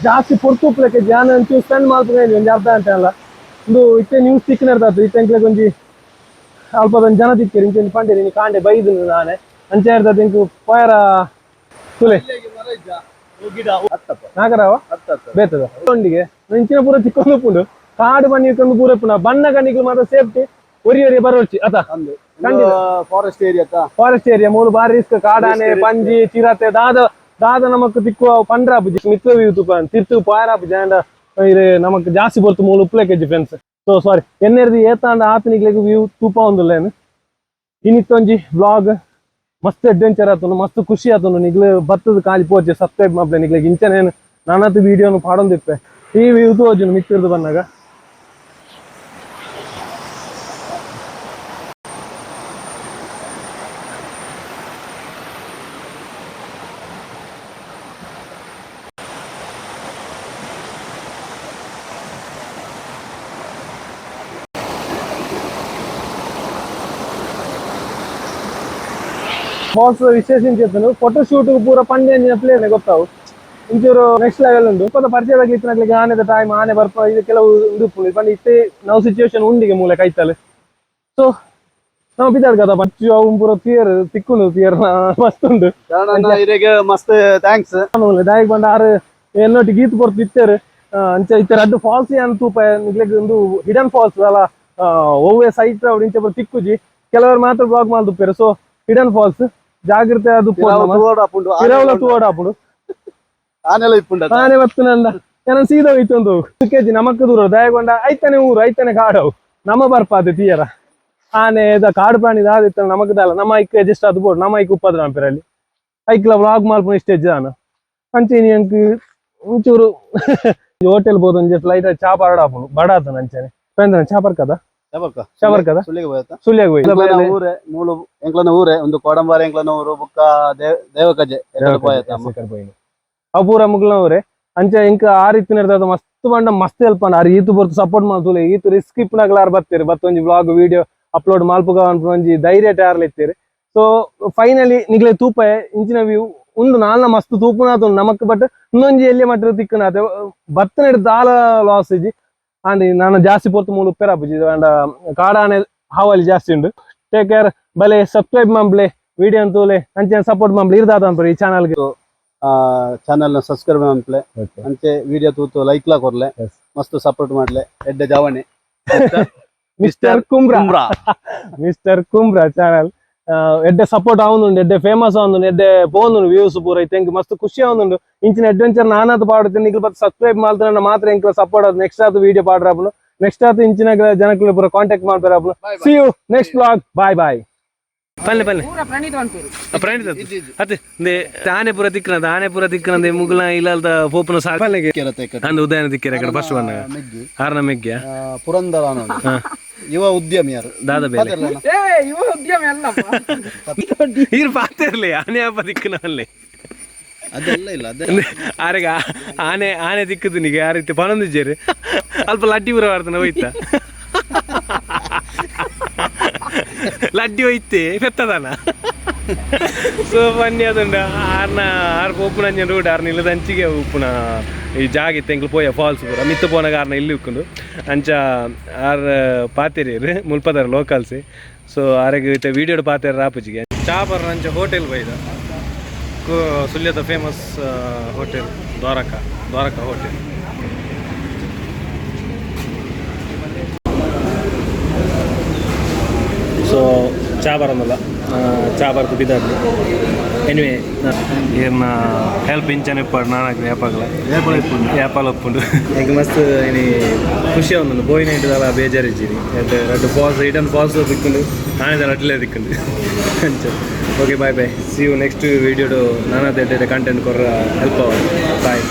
ಜಾಸ್ತಿ ಪೊರ್ತು ಉಪ್ಪುಲೆಕ್ಕೆ ಜಾನ ಒಂಚೂರು ಸ್ಪೆಂಡ್ ಮಲ್ಪುನ ಒಂಜಿ ಅರ್ಧ ಗಂಟೆ ಅಲ್ಲ ಇಂದು ಇತ್ತೆ ನ್ಯೂಸ್ ತಿಕ್ಕನ ಇರ್ತದೆ ಇತ್ತೆ ಎಂಕ್ಲೆಗ್ ಒಂಜಿ ಅಲ್ಪದೊಂದು ಜನ ತಿಕ್ಕೇರಿ ಇಂಚ ಒಂಜಿ ಪಂಡೇರಿ ನೀ ಕಾಂಡೆ ಬೈದು ನಾನೆ ಅಂಚೆ ಇರ್ತದೆ ಇಂಕು ಪೋಯರ ತುಲೆ ಗಿಡ ಹತ್ತಪ್ಪ ನಾಗರಾವ ಹತ್ತತ್ತ ಬೇತದ ಒಂಡಿಗೆ ಇಂಚಿನ ಪೂರ ತಿಕ್ಕೊಂದು ಉಪ್ಪುಂಡು ಕಾಡು ಬನ್ನಿ ಇಕ್ಕೊಂದು ಪೂರ ಉಪ್ಪುಂಡು ಬಣ್ಣ ಕಣ್ಣಿಗೆ ಮಾತ್ರ ಸೇಫ್ಟಿ ಒರಿ ಒರಿ ಬರೋಚಿ ಅತ ಅಂದು ಖಂಡಿತ. Forest area forest area ಮೂಲು ಬಾರಿ ರಿಸ್ಕ್ ಕಾಡಾನೆ ಪಂಜಿ ಚಿರತೆ ದಾದ ದಾದ ನಮಕ್ ತಿಕ್ಕುವ ಪಂಡ್ರಾಪುಜಿ ಮಿತ್ರ ತುಪ್ಪ ತಿರ್ತು ಪಾಯರಾಪುಜಿ ಅಂಡ ಇರೆ ನಮಕ್ ಜಾಸ್ತಿ ಬರ್ತು ಮೂಲು ಉಪ್ಪುಲೆ KG friends so ಸಾರಿ ಎನ್ನೆರ್ದು ಏತಾಂಡ ಆತನಿಗ್ಲೆಗ್ ವ್ಯೂ ತೂಪ ಒಂದುಲ್ಲೇನು ಇನ್ನಿತ್ತೊಂಜಿ ವ್ಲಾಗ್ ಮಸ್ತ್ ಅಡ್ವೆಂಚರ್ ಆತುಂಡು ಮಸ್ತ್ ಖುಷಿ ಆತುಂಡು ನಿಗ್ಲು ಬತ್ತದ ಖಾಲಿ ಪೋಚೆ ಸಬ್ಸ್ಕ್ರೈಬ್ ಮಾಡ್ಲೆ ನಿಗ್ಲೆಗ್ ಇಂಚನೇನು ನಾನತು ವಿಡಿಯೋನು ಪಾಡೊಂದಿಪ್ಪೆ ಈ ವ್ಯೂ ತೋಜುನು ಮಿತ್ತಿರ್ದು ಬಂದಾಗ ಫಾಲ್ಸ್ ವಿಶೇಷ ಇಂಚ ಫೋಟೋ ಶೂಟ್ ಪೂರ ಪಂಡೆ ಅಂಚಿನ ಪ್ಲೇನ್ ಗೊತ್ತಾವು. ಇಂಚೂರು ನೆಕ್ಸ್ಟ್ ಲೆವೆಲ್ ಉಂಡು. ಇಪ್ಪದ ಪರಿಚಯ ಇತ್ತಿನಕ್ಲೆಗ್ ಆನೆದ ಟೈಮ್, ಆನೆ ಬರ್ಪ, ಇದು ಕೆಲವು ಉಂಡು ಉಪ್ಪುಂಡು. ಪಂಡ ಇತ್ತೆ ನಾವು ಸಿಚುವೇಶನ್ ಉಂಡಿಗೆ ಮೂಲೆ ಕೈತಲ್. ಸೊ ನಾವು ಬಿದ್ದಾಡ್ ಕದ ಪಚ್ಚು ಅವು ಪೂರ ತಿಯರ್ ತಿಕ್ಕುಂಡು, ತಿಯರ್ ಮಸ್ತ್ ಉಂಡು. ಶರಣಣ್ಣ ಇರೆಗ್ ಮಸ್ತ್ thanks. ದಾಯೆಗ್ ಪಂಡ ಆರು ಎನ್ನೊಟ್ಟಿಗೆ ಗೀತ್ ಪೊರ್ತು ಇತ್ತೆರ್. ಅಂಚ ಇತ್ತೆ ರಡ್ಡ್ ಫಾಲ್ಸ್ ಯಾನ್ ತೂಪ ನಿಕ್ಲೆಗ್. ಒಂದು ಹಿಡನ್ ಫಾಲ್ಸ್ ಅಲ್ಲ, ಒವ್ವೆ ಸೈಟ್ ಅವು ಇಂಚ ಪೂರ ತಿಕ್ಕುಜಿ. ಕೆಲವರು ಮಾತ್ರ ಬ್ಲಾಗ್ ಮಲ್ದುಪ್ಪೆರ್. ಸೊ ಹಿಡನ್ ಫಾಲ್ಸ್, ಜಾಗ್ರತೆ ಅದು. ತೂವೊಡಾಪುಂಡು. ಪಿರವುಲ ತೂವೊಡಾಪುಂಡು. ಆನೆಲ ಇಪ್ಪುಂಡು. ಆನೆ ಬತ್ತುನಂಡ ಯಾನ ಸೀದಾ ಹೋಯ್ತೊಂದು ಕೆಜಿ ನಮಕ್ ದೂರ. ದಯಗೊಂಡ ಐತನೆ ಊರು, ಐತನೆ ಕಾಡವು. ನಮ್ಮ ಬರ್ಪಾದೆ ತೀಯರ ಆನೆ ದ ಕಾಡು ಪ್ರಾಣಿ ದಾದಿತ್ತ ನಮಕ್ ದಾಲ. ನಮ್ಮ ಐಕ್ ಅಡ್ಜಸ್ಟ್ ಅದು ಬೋಡು. ನಮ್ಮ ಐಕ್ ಉಪ್ಪದ್ರ ಅನ್ಪೆರಲ್ಲಿ ಐಕ್ಲ ವ್ಲಾಗ್ ಮಲ್ಪುನ ಇಷ್ಟ ಜಾನ. ಅಂಚೆ ಎಂಕ್ ಒಂಚೂರು ಹೋಟೆಲ್ ಬೋದು, ಒಂಜಿ ಲೈಟ್ ಚಾ ಪಾಡಾಪುಂಡು ಬಡಾತನ. ಅಂಚನೆ ಪಂದ್ರ ಚಾ ಪರ್ಕದ. ಶಬರ್ಕದ? ಸುಳ್ಳಿಗೆ ಹೋಯ್ತಾ? ಸುಳ್ಯಾಗ ಹೋಯ್. ಎಂಕ್ಲನ ಊರೇ ಮೂಲು, ಎಂಕ್ಲನ ಊರೇ ಒಂದು ಕೋಡಂಬಾರ ಎಂಕ್ಲನ ಊರು, ಬುಕ್ಕ ದೇವಕಜೆ ಎಕಡೆ ಪೋಯತ ಅಮ್ಮ. ಅವು ಪೂರ ಮುಗ್ಲನವ್ರೆ. ಅಂಚೆ ಇಂಕ ಆ ರೀತಿ ನಡ್ದದ ಮಸ್ತ್ ಬಂಡ ಮಸ್ತ್ ಹೆಲ್ಪ್ ಆರ್. ಈತು ಬೊರ್ತು ಸಪೋರ್ಟ್ ಮಲ್ತುಲೆ. ಈತು ರಿಸ್ಕ್ ಇಪ್ಪುನಗಲ ಆರ್ ಬರ್ತೀರಿ. ಬತ್ತ ಒಂಜಿ ವ್ಲಾಗ್ ವಿಡಿಯೋ ಅಪ್ಲೋಡ್ ಮಲ್ಪುಗ ಅನ್ಪುನ ಒಂಜಿ ಧೈರ್ಯ ಆರ್ಲ ಇತ್ತೀರಿ. ಸೊ ಫೈನಲಿ ನಿಗ್ಲೆ ತೂಪ ಇಂಚಿನ ವ್ಯೂ ಉಂದು ನಾಲ್ನ ಮಸ್ತ್ ತೂಪುನಾತು ನಮಕ್. ಬಟ್ ಇನ್ನೊಂಜಿ ಎಲ್ಲಿ ಮಟ್ಟ ತಿಕ್ಕುನಾತೆ ಬತ್ತನೆಡ್ ದಾಲ ಲಾಸ್ ಇಜ್ಜಿ. ಆಂಡ್ ನಾನು ಜಾಸ್ತಿ ಪೊರ್ತು ಮೂಲು ಉಪ್ಪೆರಾಪುಜಿ. ಅಂಡ ಕಾಡಾನೆ ಹಾವಲಿ ಜಾಸ್ತಿ ಉಂಡು. ಟೇಕ್ ಕೇರ್, ಬಲೆ. ಸಬ್ಸ್ಕ್ರೈಬ್ ಮಂಬ್ಲೆ, ವಿಡಿಯೋ ತೂಲೆ, ಅಂಚೆ ಸಪೋರ್ಟ್ ಮಂಬ್ಲೆ ಇರ್ದಾದ ಅನ್ಪುರಿ ಈ ಚಾನಲ್ಗೆ. ಚಾನೆಲ್ ನ ಸಬ್ಸ್ಕ್ರೈಬ್ ಮನ್ಪ್ಲೆ. ಅಂಚೆ ವಿಡಿಯೋ ತೂತು ಲೈಕ್ ಲಾ ಕೊರ್ಲೆ. ಮಸ್ತ್ ಸಪೋರ್ಟ್ ಮಾಡ್ಲೆ. ಎಡ್ಡೆ ಜವಣೆ. Mister Kumbra. Kumbra. Mister Kumbra channel ಎಡ್ಡೆ ಸಪೋರ್ಟ್ ಆವೊಂದುಂಡು, ಎಡ್ಡೆ ಫೇಮಸ್ ಆವೊಂದುಂಡು, ಎಡ್ಡೆ ಪೋವೊಂದುಂಡು ವ್ಯೂಸ್ ಪೂರ. ಇತ್ತೆ ಎಂಕ್ ಮಸ್ತ್ ಖುಷಿ ಆವೊಂದುಂಡು. ಇಂಚಿನ ಅಡ್ವೆಂಚರ್ ನಾನಾತ್ ಪಾಡುತ್ತೆ. ನಿಕ್ಲು ಬತ್ತ ಸಬ್ಸ್ಕ್ರೈಬ್ ಮಲ್ತುಂಡ ಮಾತ್ರ ಎಂಕ್ಲ ಸಪೋರ್ಟ್ ಆದ್ ನೆಕ್ಸ್ಟ್ ಆತ್ ವಿಡಿಯೋ ಪಾಡ್ರಾಪುಂಡು. ನೆಕ್ಸ್ಟ್ ಆತ್ ಇಂಚಿನ ಜನಕ್ಲು ಪೂರ contact ಮಾಡ್ಪೇರಾಪುಂಡು. See you next vlog, bye bye. ಪಲ್ಲೆ ಪಲ್ಲೆ. ಪೂರ ಪ್ರಣೀತ್ ಪನ್ಪೆರ್. ಪ್ರಣೀತ್ ಅತ್ತೆ ಆನೆ ಪೂರ ತಿಕ್ಕನದ, ಆನೆ ಪೂರ ತಿಕ್ಕನದೆ. ಮುಗುಲ ಇಲ್ಲಲ್ದ ಪೋಪುನ ಸಾಕಲೆಗೆ ಅಂದ್ ಉದಯನ ದಿಕ್ಕಿರ ಕಡೆ ಫಸ್ಟ್ ಬಂದಾಗ. ಮೆಗ್ಗಿ. ಆರ್ನ ಮೆಗ್ಗ್ಯ. ಪುರಂದರ ಅನ್ನೋದು ಯುವ ಉದ್ಯಮಿ ಯಾರು. ದಾದ ಬೇಲೆ? ಏ, ಇವ ಉದ್ಯಮ ಅಲ್ಲಪ್ಪ. ಈರ್ ಪಾತೆ ಇರ್ಲಿ, ಆನೆ ಹಬ್ಬ ದಿಕ್ಕನ ಅಲ್ಲಿ. ಅದೆಲ್ಲ ಇಲ್ಲ ಅದೇ. ಆರೆಗ ಆನೆ ಆನೆ ದಿಕ್ಕದು ನಿಗೆ ಆ ರೀತಿ ಪನೊಂದಿಜ್ಜೇರು. ಅಲ್ಪ ಲಡ್ಡಿ ಪೂರ ವಾರ್ತನ ಹೋಯ್ತ, ಲಡ್ಡಿ ಹೋಯ್ತೆ ಪೆತ್ತದಾನ. ಸೊ ಫನ್ನಿ ಅದುಂಡು. ಆರ್ನ ಆರ್ ಪೋಪುನ ಅಂಚಿನ ರೂಟ್, ಆರ್ನ ಇಲ್ಲದ ಅಂಚಿಗೆ ಉಪ್ಪುನ ಈ ಜಾಗ ಇತ್ತು. ಎಂಕ್ಲು ಪೋಯ ಫಾಲ್ಸ್ ಪೂರ ಮಿತ್ತು ಪೋನಾಗ ಆರ್ನ ಇಲ್ಲಿ ಉಕ್ಕುಂಡು. ಅಂಚ ಆರ್ ಪಾತೆರಿಯರು, ಮುಲ್ಪದಾರ ಲೋಕಲ್ಸ್. ಸೊ ಆರೆಗ್ ಇತ್ತೆ ವೀಡಿಯೋಡ್ ಪಾತೆರ ರಾಪುಜಿಗೆ. ಚಾ ಬರ್ರ ಅಂಚ ಹೋಟೆಲ್ ಬೈದ. ಸುಳ್ಯದ famous hotel Dwaraka, Dwaraka hotel. So ಚಾ ಬರೋದಲ್ಲ, ಚಾ ಬರ್ತು ಬಿದ್ದಾಡ್ಲಿ. Anyway, ಏರ್ನ help ಇಂಚನೆ ಇಪ್ಪಾಡು ನಾನಾಗ್ಲಿ ಯಾಪಾಗಲ ಯಾಪಾಲ ಒಪ್ಪುಂಡು. ಎಂಕ್ ಮಸ್ತ್ ಇನಿ ಖುಷಿ ಆವೊಂದುಂಡು. ಬೋಯಿನ ಇಟ್ಟದಲ್ಲ ಬೇಜಾರಿಜ್ಜಿನಿ. ರಡ್ಡ್ ರಡ್ಡ್ ಫಾಲ್ಸ್, ಹಿಡನ್ ಫಾಲ್ಸ್ ದಿಕ್ಕುಂಡು, ಆನೆದ ರಡ್ಲೆ ದಿಕ್ಕುಂಡು ಅಂಚ. Okay, bye bye, see you next ವೀಡಿಯೋಡು. ನಾನಾದ ಎಡ್ಡೆ ಕಂಟೆಂಟ್ ಕೊರ್ರ ಹೆಲ್ಪ್ ಅವ. ಬಾಯ್.